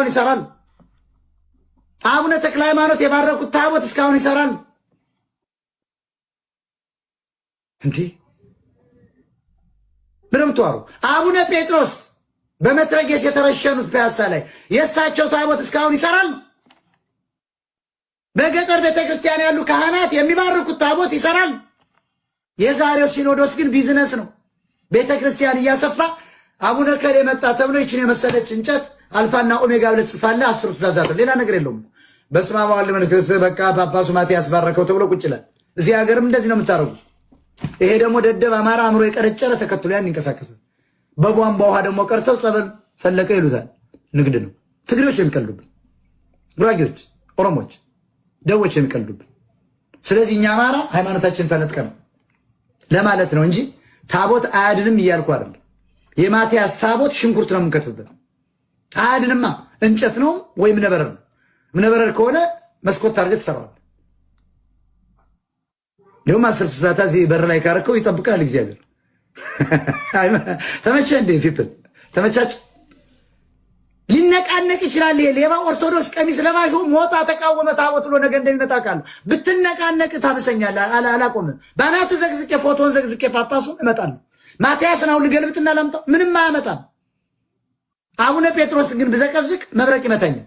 ይሰራል። አቡነ ተክለ ሃይማኖት የባረኩት ታቦት እስካሁን ይሰራል። እንዴ ምንም ተዋሩ። አቡነ ጴጥሮስ በመትረጌስ የተረሸኑት ፒያሳ ላይ የእሳቸው ታቦት እስካሁን ይሰራል። በገጠር ቤተክርስቲያን ያሉ ካህናት የሚባርኩት ታቦት ይሰራል። የዛሬው ሲኖዶስ ግን ቢዝነስ ነው። ቤተክርስቲያን እያሰፋ አቡነ ከሌ መጣ ተብሎ ይችን የመሰለች እንጨት አልፋና ኦሜጋ ብለህ ትጽፋለህ። 10ሩ ትእዛዛት ሌላ ነገር የለውም። በስመ አብ ወወልድ ወመንፈስ ቅዱስ በቃ ጳጳሱ ማትያስ ባረከው ተብሎ ቁጭ ይላል። እዚህ ሀገርም እንደዚህ ነው የምታደርጉት። ይሄ ደግሞ ደደብ አማራ አእምሮ የቀረጨረ ተከትሎ ያን ይንቀሳቀሳል። በቧንቧ ውሃ ደግሞ ቀርተው ጸበል ፈለቀ ይሉታል። ንግድ ነው። ትግሬዎች የሚቀልዱብን፣ ጉራጌዎች፣ ኦሮሞች፣ ደቦች የሚቀልዱብን። ስለዚህ እኛ አማራ ሃይማኖታችን ተነጥቀ ነው ለማለት ነው እንጂ ታቦት አያድንም እያልኩ አይደለም። የማትያስ ታቦት ሽንኩርት ነው የምንከትፍበት። አያድንማ። እንጨት ነው ወይ እብነበረድ ነው። እብነበረድ ከሆነ መስኮት ታርገህ ትሰራዋለህ። እንዲሁም 10 ትእዛዛት እዚህ በር ላይ ካረከው ይጠብቃል እግዚአብሔር። ተመቸ እንዴ people ተመቻች? ሊነቃነቅ ይችላል። ይሄ ሌባ ኦርቶዶክስ ቀሚስ ለባሹ ሞጣ ተቃወመ ታቦት ብሎ ነገ እንደሚመጣ ቃል ብትነቃነቅ ታብሰኛለህ። አላቆምም። በአናት ዘግዝቄ ፎቶን ዘግዝቄ ጳጳሱን እመጣለሁ። ማትያስን አሁን ልገልብጥና ላምጣው ምንም አያመጣም። አቡነ ጴጥሮስ ግን ብዘቀዝቅ መብረቅ ይመታኛል።